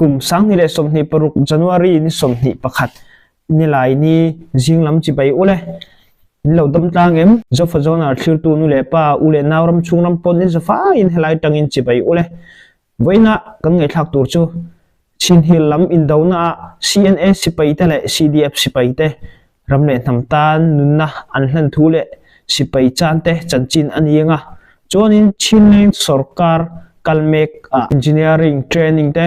Kum 2026 January ni 21 nilai ni zing lam chibai ule. In lo dam tlang em? Zofa Zonar thlirtu nu leh pa u leh nau ram chhung ram pawn in zafa in helai tangin chibai ule. Vawiina kan ngaihthlak tur chu Chinhill lam indona ah CNA sipai te leh CDF sipai te ram leh hnam tan nunna an hlan thu leh sipai chan te chanchin a ni anga chuanin Chinleng sorkar kal mek ah engineering training te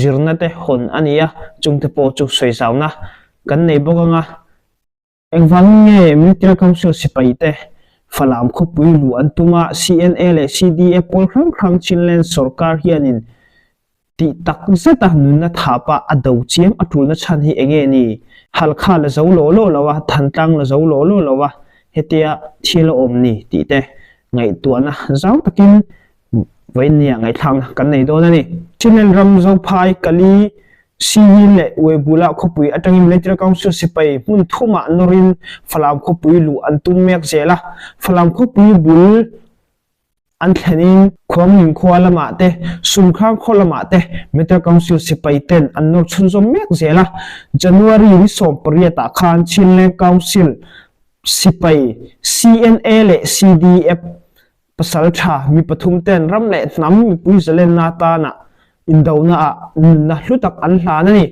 zirna te hawn a ni a, chungte pawh chu sawizauna kan nei bawk anga. Engvangin nge Military Council sipaite Falam khawpui luh an tum a, CNA leh CDA pawl hrang hrang Chinland sorkar hianin tih tak zeta nunna thapa a do chiam a tulna chhan hi enge ni? Halkha la zo law law lo a, Thantlang la zo law law lo a, hetia thil a awm ni tih te ngaihtuahna zau takin Vawinia ngaihthlakna kan nei dawn a ni. Chinland ram Zophai, Kali, Sihin leh Uaibula khawpui atangin Military Council sipai hmun thumah nawrin Falam khawpui luh an tum mek zel a. Falam khawpui bul an thlenin Khuangning khua lamah te, Sumkhang khaw lamah te Military Council sipai ten an nawr chhunzawm mek zel a. January ni 18 ah khan Chinland Council sipai CNA leh CDF Pasal tha mi pathum ten ram leh hnam mipui zalenna atana indona ah nunna hlu tak an hlan a ni.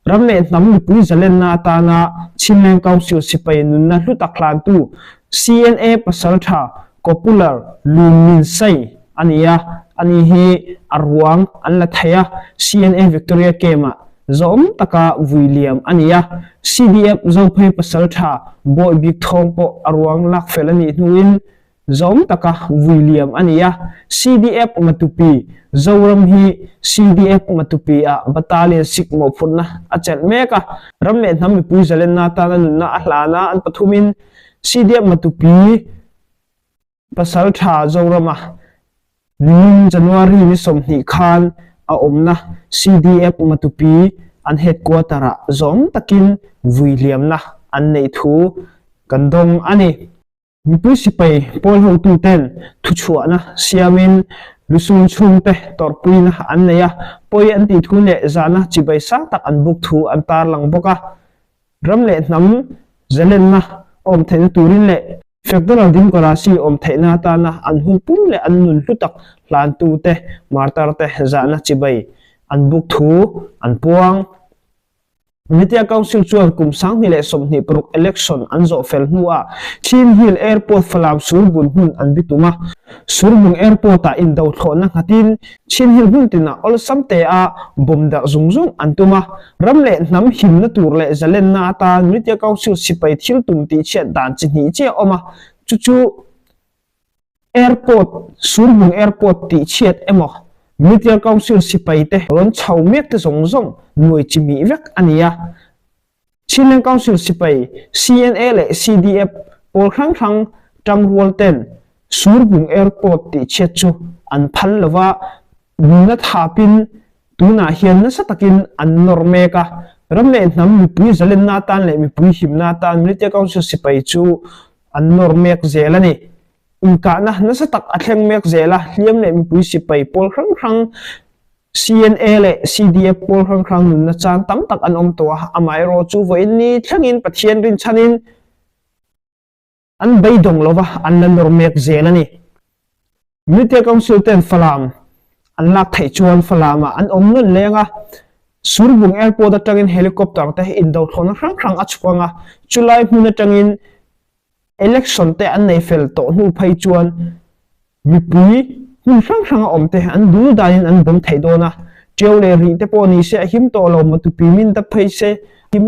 Ram leh hnam mipui zalenna atana Chinleng Council sipai nunna hlu tak hlantu CNA pasal tha Copular Lun Min Sai a ni a, ani hi a ruang an la thei a, CNA Victoria Camp ah zawm taka vui liam a ni a, CDF Zophei pasal tha Bawi Bik Thawng pawh a ruang lak fel a nih hnuin Zawm taka vui liam a ni a, CDF Matupi, Zoram hi CDF Matupi-ah Battalion sik mawhphurhna a chelh mek a, ram leh hnam mipui zalenna atana nunna a hlan a, an pathumin CDF Matupi pasal tha Zorama nimin January ni 20 khan a awmna CDF Matupi an headquarter-ah zawm takin vui liamna an neih thu kan dawng a ni. Mipui sipai pawl hotuten thuchhuahna siamin lusun chhungte tawrhpuina an nei a, pawi an tih thu leh zahna chibai sang tak an buk thu an tarlang bawk a. Ram leh hnam zalenna awm theihna turin leh Federal Democracy awm theihna atana an hun pum leh an nun hlu tak hlantute martar-te zahna chibai an buk thu an puang. Media Council chuan kum 2026 election an zawh fel hnuah Chin Hill Airport Falam Surbun hmun an bitum a. Surbung Airport-ah indo thlawhna nghatin Chin Hill hmun tinah awlsam tea bomb darh zung zung an tum a. Ram leh hnam himna tur leh zalenna atan Media Council sipai thil tum tihchhiat dan chi hnih chiah a awm a, chu chu Airport, Surbung Airport tih chhiat emaw, Military Council sipai te rawn chho mek te zawng zawng nuai chi mih vek a ni a. Chinland Council sipai, CNA leh CDF pawl hrang hrang tangrual ten Surbung Airport tih chhiat chu an phal lo va, nuna thapin tunah hian nasa takin an nawr mek a. Ram leh hnam mipui zalenna atan leh mipui himna atan Military Council sipai chu an nawr mek zel a ni. Inkahna nasa tak a thleng mek zel a, hliam leh mipui sipai pawl hrang hrang, CNA leh CDF pawl hrang hrang nunna chan tam tak an awm tawh a, amaherawh chu vawiin ni thlengin Pathian rinchhanin an beidawng lo va, an la nawr mek zel a ni. Military Council ten Falam an lak theih chuan Falamah an awm nawn leng a, Surbung Airport atangin helicopter te indo thlawhna hrang hrang a chhuk ang a, chulai hmun atangin Election te an nei fel tawh hnu phei chuan mipui hmun hrang hranga awm te an dul danin an bawm thei dawn a, ṭiau leh rih te pawh ni se a him tawh lo, matupi min dap phei se him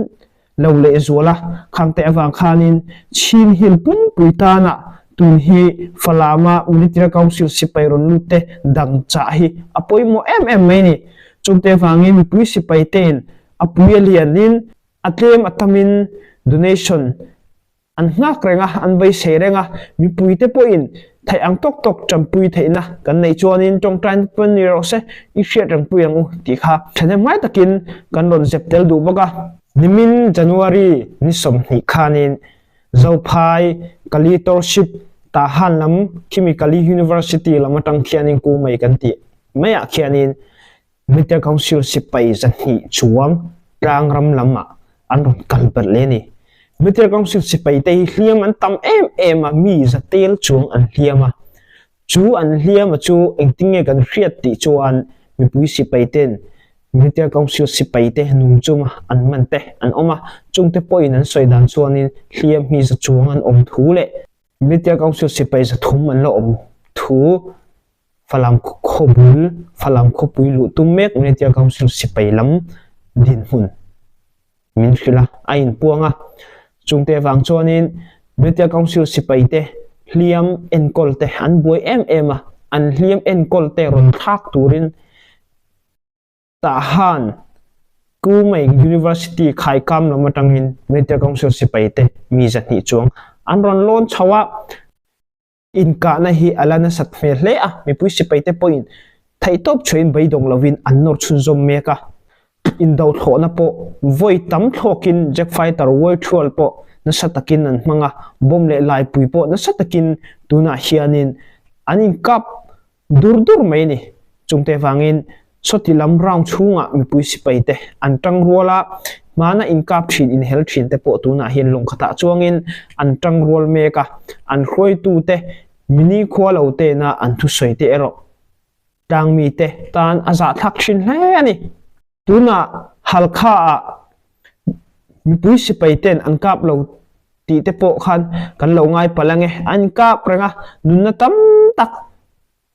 lo leh zual a, khang te avang khanin Chin Hill pumpui tana tun hi Falama Military Council sipai rawn lut te dang chah hi a pawimawh em em mai ni. Chungte avangin mipui sipai tein a pui a lianin a tlem a tamin donation An nghak reng a, an beisei reng a, mipuite pawhin theih ang tawk tawk tanpui theihna kan neih chuanin tawngtaina pawn ni rawh se, i hriat reng pui ang u tih kha thahnem ngai takin kan rawn zep tel duh bawk a. Nimin January ni 20 khanin Zophai Kalitorship Tahan lam khimi Kali University lam atang khianin Kumei kan tih maiah khianin. Military Council sipai 200 chuang tlangram lamah an rawn kal belh leh a ni. Military Council sipai te hi hliam an tam em em a, mi za tel chuang an hliam a. Chu an hliam a chu engtin nge kan hriat tih chuan mipui sipai ten Military Council sipai te nung chunga an man te an awm a, chungte pawhin an sawi dan chuanin hliam mi za chuang an awm thu leh Military Council sipai 300 an la awm thu Falam khawbul, Falam khawpui luh tum mek Military Council sipai lam dinhmun min hrilh a, a inpuang a. Chungte avang chuanin Military Council sipai te hliam enkawl te an buai em em a, an hliam enkawl te rawn thlak turin Tahan Kumei University khaikam lam atangin Military Council sipai te mi 200 chuang an rawn lawn chho a. Inkahna hi a la nasat hmel hle a, mipui sipaite pawhin theihtawp chhuahin beidawng lovin an nawr chhunzawm mek a. Indo thlawhna pawh vawi tam thlawkin jet fighter World pawh nasa takin an hmang a, bomb leh laipui pawh nasa takin tunah hianin an inkap dur dur mai a ni. Chungte vangin sawti lam round chhungah mipui sipai te an tang rual a, hmana inkap thin inhel thin te pawh tunah hian lawng khatah chuangin an tang rual mek a, an hruaitu te mini khua lo tena an thusawi te erawh tlang mi te tan a zahthlak thin hle a ni. Tunah Halkha ah mipui sipai ten an kap lo tih te pawh khan kan lo ngai palh ange, an kap reng a, nunna tam tak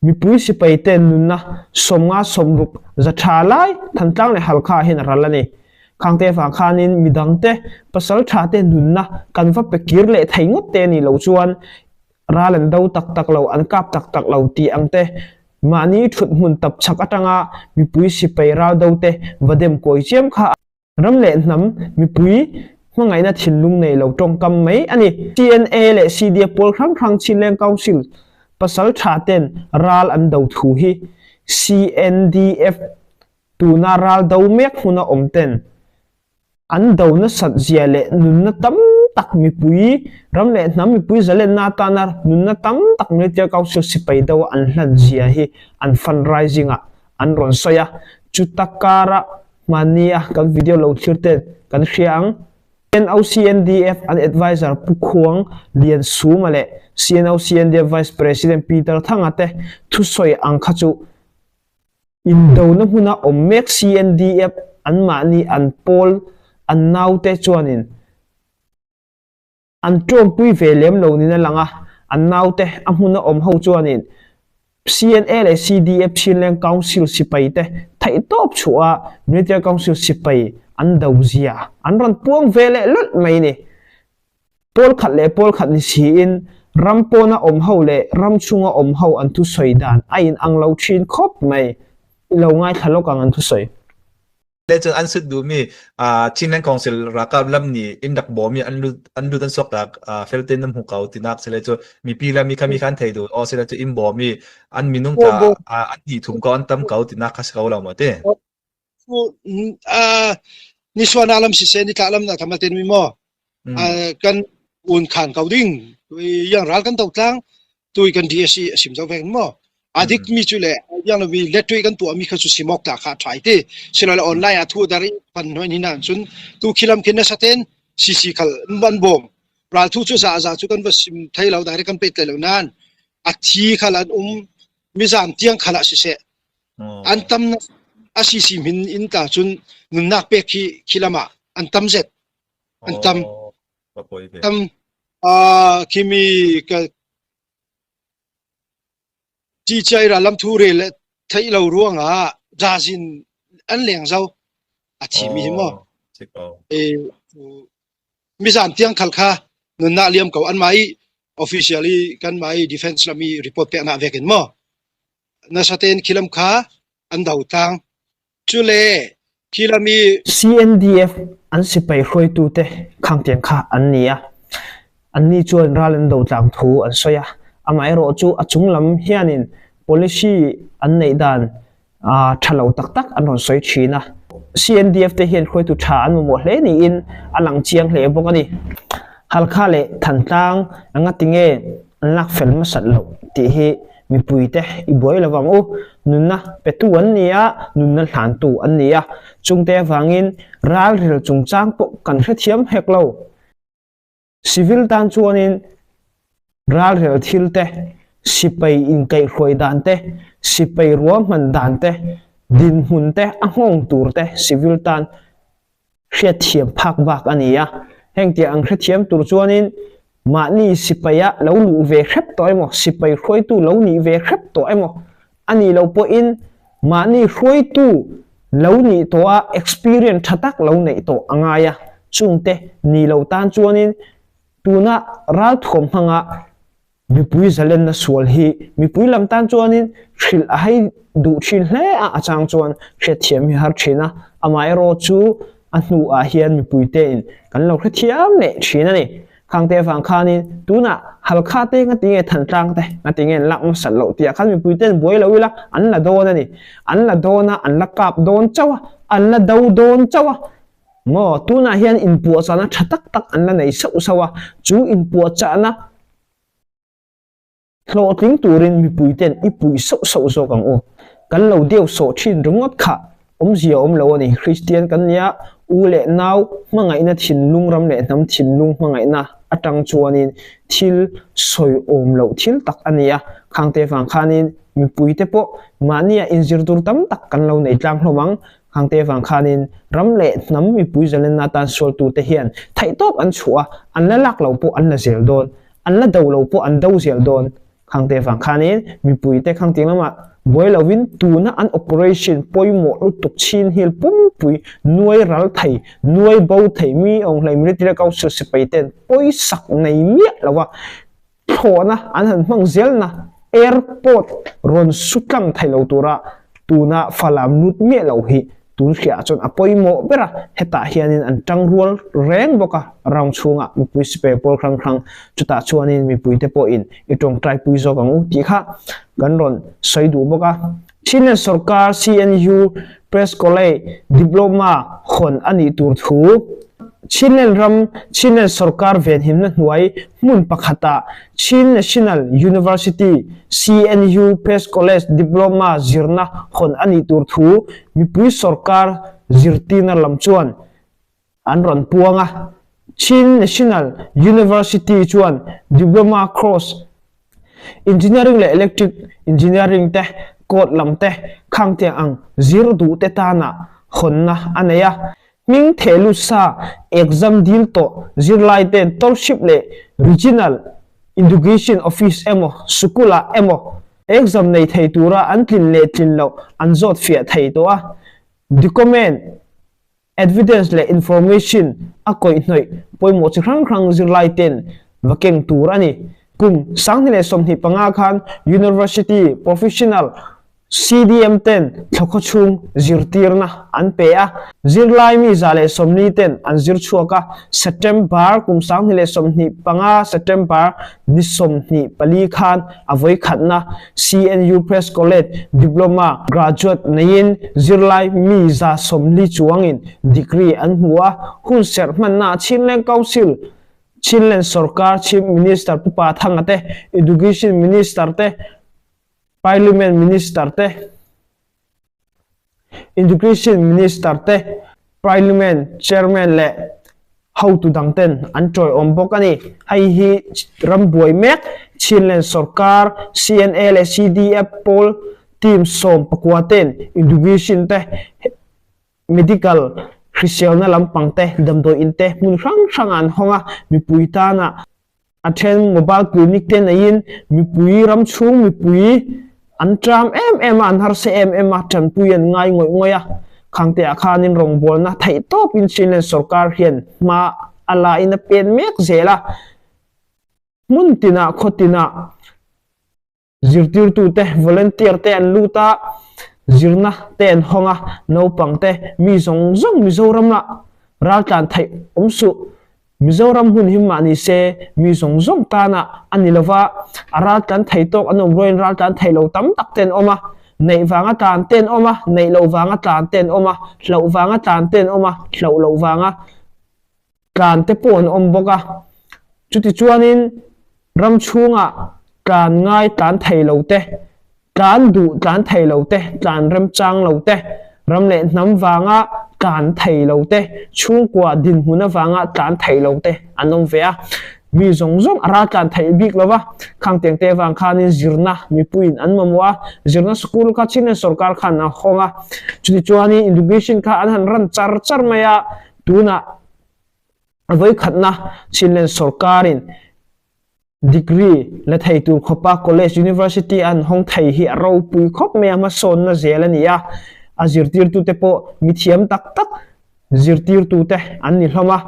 mipui sipai ten nunna 50 60 za tha lai Thantlang leh Halkha ah hian a ral a ni. Khangte avang khanin midang te pasal tha te nunna kan va pe kir leh thei ngawt te anih loh chuan ral an do tak tak lo, an kap tak tak lo tih ang te mahni thut hmun tap chhak atanga mipui sipai ral do te va dem kawi chiam kha Ram leh hnam mipui hmangaihna thinlung nei lo tawngkam mai a ni. CNA leh CDF pawl hrang hrang Chinleng Council pasal tha ten ral an do thu hi CNDF tuna ral do mek hmuna awm ten an do nasat zia leh nunna tam tak mipui ram leh hnam mipui zalenna atana nunna tam tak Military Council sipai do an hlan zia hi an fundraising ah an rawn sawi a, chuta kara Hmania kan video lo thlir te kan hria ang. CNOCNDF an adviser Pu Khuang Lian Suma leh CNOCNDF Vice President Peter Thanga te thusawi ang kha chu indona hmuna awm mek CNDF anmahni an pawl an naute chuanin An tawmpui ve lem lo niin a lang a, an naute a hmuna awm ho chuanin CNA leh CDF Chinleng Council sipai te theihtawp chhuah a Military Council sipai an do zia an rawn puang ve leh lawlh mai a ni. Pawl khat leh pawl khat ni siin ram pawna awm ho leh ram chhunga awm ho an thusawi dan a inang lo thin khawp mai. I lo ngaithla lawk ang an thusawi. Le cun an sut duhmi Chinland Council ralkap lam nih inn rak bawm i an lut an lut an suak tak fel tein nan hmu ko tinak si le cu mipi le mi kha mi kha an thei duh aw si le cu inn bawm i an minung tla an hnih thum ko an tam ko tinak kha si ko lo maw ti? Ni suana lam siseh ni tla lam na thamal ten mi maw kan un khan ko ding yang ral kan to tlang tui kan DSC a sim zo vek maw a dik mi chu le yang lo mi let kan tuah mi kha chu simok ta kha thai ti silole online a thu dar i pan noi ni nan chun tu khilam khin na saten CC khal ban bom ral thu chu za za chu kan va sim thei lo dai kan pe tle lo nan a thi khal an um mi zam tiang khala si se an tam a CC min in ta chun nunnak pek khi khilama an tam zet an tam tam khimi ka TCI lam thu re le theih lo ruangah jazin an leng zo a thi mi hi maw e mizam tiang khal kha nunnak liam ko an mai officially kan mai defense lami report pek na vekin maw nasaten khilam kha an do tlang Cule thilami CNDF an sipai hruaitute khangtiang kha an ni a, anni chuan ral an do tlang thu an sawi a. Amaherawh chu a chung lam hianin policy an neih dan tha lo tak tak an rawn sawi thin a. CNDF te hian hruaitu tha an mamawh hle niin a lang chiang hle bawk a ni. Halkha leh Thantlang anga tinge an lak fel hmasat loh tih hi. Mipuite i buai lovang u. Nunna petu an ni a, nunna hlantu an ni a. Chungte avangin ralrel chungchang pawh kan hrethiam hek lo. Civil tan chuanin ralrel thil te, sipai inkaihhruai dan te, sipai ruahman dan te, dinhmun te a nghawng tur te civil tan hriatthiam phak bak a ni a. Heng tiang ang hrethiam tur chuanin mahni sipaia lo luh ve hrep tawh emaw, sipai hruaitu lo nih ve hrep tawh emaw a nih loh pawhin mahni hruaitu lo nih tawha experience tha tak lo neih tawh a ngai a. Chungte ni lo tan chuanin tuna ralthuam hmanga Mipui zalenna sual hi mipui lam tan chuanin hrilh a hei duh thin hle a, a chang chuan hriatthiam hi har thin a, amaherawh chu a hnuah hian mipuitein kan lo hrethiam leh thin a ni. Khangte avang khanin tunah Halkha te ngati nge Thantlang te ngati nge an lak hmasat loh tihah khan mipuite'n buai lo ila an la dawn a ni. An la dawn a, an la kap dawn chauh a, an la do dawn chauh a. Maw, tunah hian inpuahchahna tha tak tak an la nei sauh sauh a, chu inpuahchahna hlawhtling turin mipuite'n i puih sauh sauh zawk ang u. Kan lo deu sawh thin ringawt kha awmzia awm lo a ni. Kristian kan nia, u leh nau hmangaihna thinlung ram leh hnam thinlung hmangaihna atang chuanin thil sawi awm loh thil tak a ni a, khangte vang khanin mipuite pawh mahnia inzir tur tam tak kan lo nei tlang hlawm ang. Khangte vang khanin ram leh hnam mipui zalenna atan sualtute hian theihtawp an chhuah a, an la lak lo pawh an la zel dawn, an la do lo pawh an do zel dawn. Khangte vang khanin mipuite khangtiang lamah buai lovin tuna an operation pawimawh lutuk chhin hil pumpui nuai ral thei, nuai bo thei mi awnghlei military council sipaiten pawisak nei miah lova thlawhna an han hmang zelna airport rawn su tlang thei lo tura tuna Falam lut miah lo hi tun hriah chuan a pawimawh ber a, hetah hianin an tang rual reng bawk a, round chhungah mipui sipai pawl hrang hrang chutah chuanin mipuite pawhin i tawngtai pui zawk ang u tih kha kan rawn sawi duh bawk a. Chinland sorkar CNU Press College Diploma hawn a nih tur thu Chinland ram Chinland sorkar venhimna hnuai hmun pakhatah Chin National University, CNU, Press College Diploma zirna hawn a nih tur thu mipui sorkar zirtirna lam chuan an rawn puang a. Chin National University chuan Diploma Course Engineering leh Electric Engineering te, Code lam te, khangtiang ang zir duh te tana hawnna a nei a. Hming theh lut sa exam dil tawh zirlai ten Township leh Regional Education Office emaw Sukul-ah emaw exam nei thei tura an tlin leh tlin loh an zawt fiah thei tawh a. Document. Evidence leh information a kawihhnawih pawimawh chi hrang hrang zirlai ten va keng tur a ni. Kum 2025 khan University Professional CDM ten thlawkhaw chhung zirtirna an pe a, zirlai mi 140 ten an zir chhuak a, September kum 2025 September ni 24 khan a vawikhatna CNU Press College Diploma graduate neiin zirlai mi 140 chuangin degree an hmu a, hun serh hmanna Chinland Council, Chinland Sorkar Chief Minister Pu Pa Thanga te, Education Minister te, Parliament Minister te, Education Minister te, Parliament Chairman leh hotu dang ten an tawiawm bawk a ni. Hei hi ram buai mek Chinland sorkar, CNA leh CDF pawl team 14 ten Education te, Medical hriselna lampang te, damdawi in te hmun hrang hrangah an hawng a, mipui tana A then mobile clinic te neiin mipui ram chhung mipui an ṭam em em a, an harsa em em a, ṭanpui an ngai ngawih ngawih a. Khangteah khanin rawngbawlna theih tawpin Chinland sorkar hian hma a la in a pen mek zel a. Hmun tinah khaw tinah. Zirtirtute, volunteer te an lut a, zirna te an hawng a, naupang te, mi zawng zawng Mizoram ah raltlan theih awm suh. Mizoram hun him mah ni se, mi zawng zawng tana a ni lova, a raltlan thei tawk an awm ruaiin raltlan thei lo tam tak te an awm a, neih vanga tlan te an awm a, neih loh vanga tlan te an awm a, hlauh vanga tlan te an awm a, hlauh loh vanga tlan te pawh an awm bawk a. Chutichuanin ram chhungah. Tlan ngai tlan thei lo te, tlan duh tlan thei lo te, tlan remchang lo te, ram leh hnam vanga tlan thei lo te, chhungkua dinhmun avanga tlan thei lo te an awm ve a. Mi zawng zawng a ral tlan theih bik lo va, khang tiang te avang khanin zirna mipuiin an mamawh a, zirna school kha Chinland sorkar khan a hawng a, chutichuanin education kha an han ran char char mai a, tunah vawikhatna Chinland sorkarin Degree la thei tur khawpa college, university an hawng thei hi a ropui khawp mai a, hmasawnna zel a ni a, a zirtirtute pawh mithiam tak tak zirtirtute an ni hlawm a,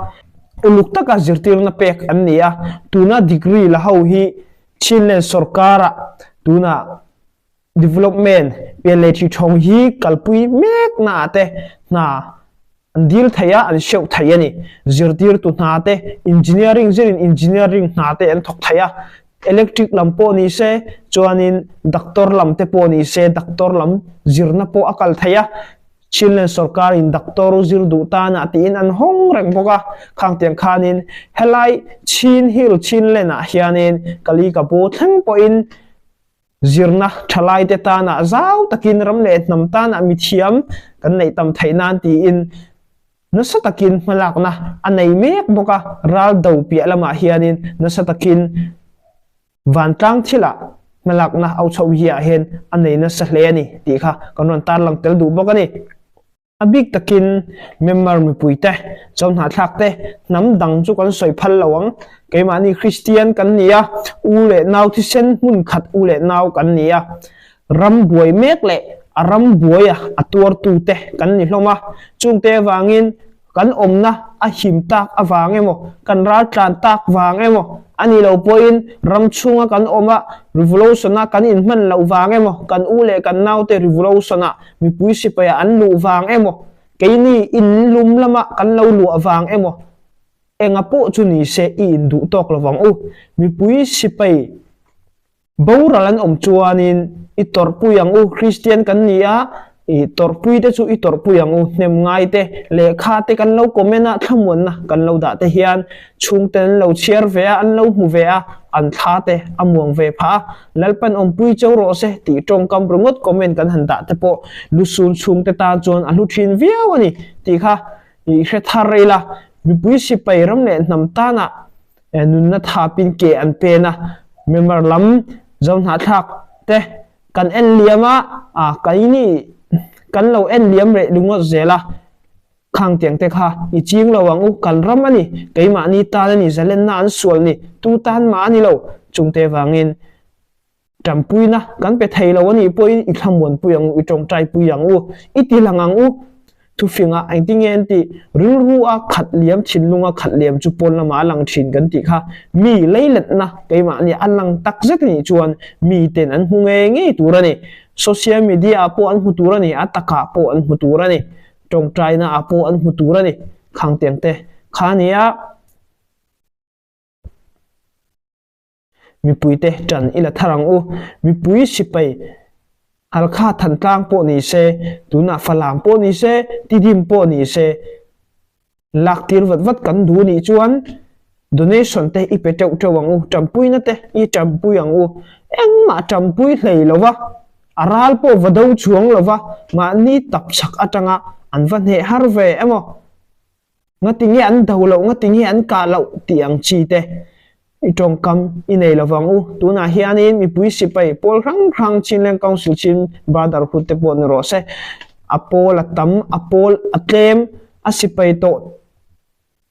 uluk taka zirtirna pek an ni a, tuna degree la ho hi Chinland sorkara tuna Development pian leh thihthawng hi kalpui mek naah te hna an dil thei a, an hreuh thei a ni. Zirtirtu hna te, engineering zirin engineering hna te an thawk thei a, electric lam pawh ni se, chuanin doctor lam te pawh ni se, doctor lam zirna pawh a kal thei a, Chinland sorkarin doctor zir duh tanah tiin an hawng reng bawk a, khang tiang khanin helai Chin Hill Chinland ah hianin Kalikapu thleng pawhin Zirna thalaite tanah zau takin ram leh hnam tanah mithiam kan neih tam theih nan tiin nasa takin hmalakna a nei mek bawk a, ral do piah lamah hianin nasa takin vantlang thilah hmalakna au chho hiah hian a nei nasa hle a ni tih kha kan rawn tarlang tel duh bawk a ni. A bik takin Myanmar mipuite, chawhnahthlak te, hnam dang chu kan sawi phal lo ang. Keimahni Kristian kan ni a, u leh nau thisen hmun khat u leh nau kan ni a. Ram buai mek leh a ram buaia a tuartute kan ni hlawm a. Chungte avangin kan awmna a him tak avang emaw, kan raltlan tak vang emaw, a nih loh pawhin ram chhunga kan awm a, revolution-a kan inhman loh vang emaw, kan u leh kan naute revolution-ah Mipui sipaia an luh vang emaw, keini in lum lama kan lo luah vang emaw, enga pawh chu ni se i induh tawk lo vang u. Mipui sipai boral an awm chuanin i tawrhpui ang u, Kristian kan ni a, i tawrhpui te chu i tawrhpui ang u, hnem ngai te, lehkha te kan lo comment a, thlamuanna kan lo dah te hian chhungte an lo chhiar ve a, an lo hmu ve a, an thla te a muang ve phah a. Lalpan awmpui cheu rawh se tih tawngkam ringawt comment kan han dah te pawh lusun chhungte tan chuan a hlu thin viau a ni tih kha i hre thar ila. Mipui sipai ram leh hnam tana nunna thapin ke an pen a, member lam zohnahthlak te kan en liam a, keini kan lo en liam reh ringawt zel a. Khang tiang te kha i ching lo ang u, kan ram a ni, keimahni tan a ni, zalenna an sual ni, tu tan mah a ni lo, chungte vangin tanpuina kan pe thei lo a nih pawhin i thlamuanpui ang u, i tawngtaipui ang u, i ti lang ang u. Thufingah engtinge an tih? Rilru a khat liam, thinlung a khat liam chu pawn lamah a lang thin kan tih kha mi leiletna keimahni a lang tak zet a nih chuan miten an hmu ngei ngei tur a ni. Social media ah pawh an hmu tur a ni, a takah pawh an hmu tur a ni. Tawngtaina ah pawh an hmu tur a ni. Khang tiang te kha nia. Mipui te tan i la thar ang u. Mipui sipai Halkha Thantlang pawh ni se, tunah Falam pawh ni se, Tidim pawh ni se, lak tir vat vat kan duh nih chuan donation te i pe teuh teuh ang u, tanpuina te i tanpui ang u. Engmah tanpui hlei lo va. A ral pawh va do chuang lo va, mahni tap chak atanga an va hneh har ve emaw, ngatinge an do loh, ngatinge an kah loh tih ang chi te i tawngkam i nei lo vang u. Tunah hianin mipui sipai pawl hrang hrang Chinland Council Chin Brotherhood te pawh ni rawh se, a pawl a tam, a pawl a tlem, a sipai tawh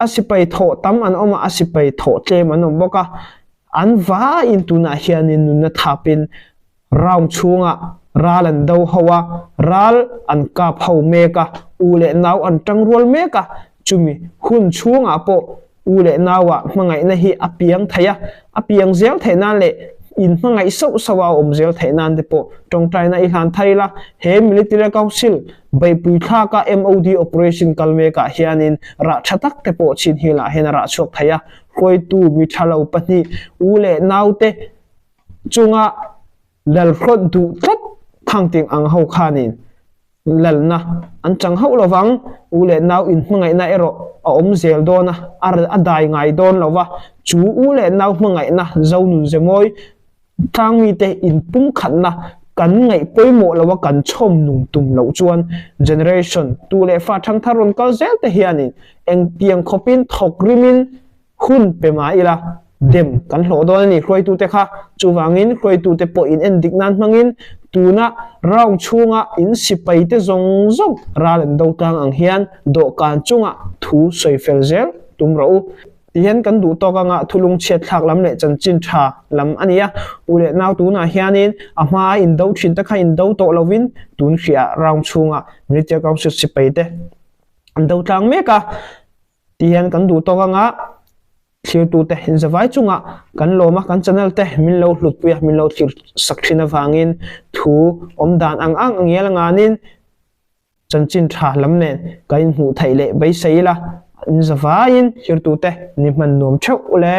A sipai thawh tam an awm a, a sipai thawh tlem an awm bawk a. An vaiin tunah hianin nunna thapin round chhungah ral an do ho a, ral an kap ho mek a, u leh nau an tang rual mek a. Chumi hun chhungah pawh u leh nauah hmangaihna hi a piang thei a, a piang zel theih nan leh inhmangaih sauh sauh a awm zel theih nan te pawh tawngtaina i hlan thar ila. He Military Council Beihpui thlaka MOD operation kal mekah hianin rah tha tak te pawh chin hilah hian a rah chhuak thei a, hruaitu mi tha lo pahnih u leh naute chunga lalhrawt duh tlat thangting ang ho khanin lalna an chang hauh lovang, u leh nau inhmangaihna erawh a awm zel dawn a, a dai ngai dawn lo va, chu u leh nau hmangaihna Zonunzemawi. Tlangmite inpumkhatna kan ngaih pawimawh loa kan chhawm nung tum loh chuan generation tu leh fa thangthar rawn kal zel te hianin engtiang khawpin thawk rimin hun pe mah ila dem kan hlawh dawn a ni hruaitute kha. Chuvangin hruaitute pawh in endik nan hmangin tuna round chhunga in sipaite zawng zawng ral an do tlang ang hian dawhkan chungah thu sawi fel zel tum rawh u. Tihian kan duh tawk anga thulung chhiat thlak lam leh chanchin tha lam a ni a. U leh nau tunah hianin a hmaa in do thin te kha in do tawh lovin tun hriah round chhunga Military Council sipaite an do tlang mek a. Tihian kan duh tawk anga thlirtute inzavai chungah kan lawm a, kan channel te min lo hlutpui a, min lo thlir sak thin avangin thu awm dan ang ang a ngial anganin chanchin tha lam nen kan inhmuh theih leh beisei ila inzavaiin thlirtute ni hman nuam theuh ule.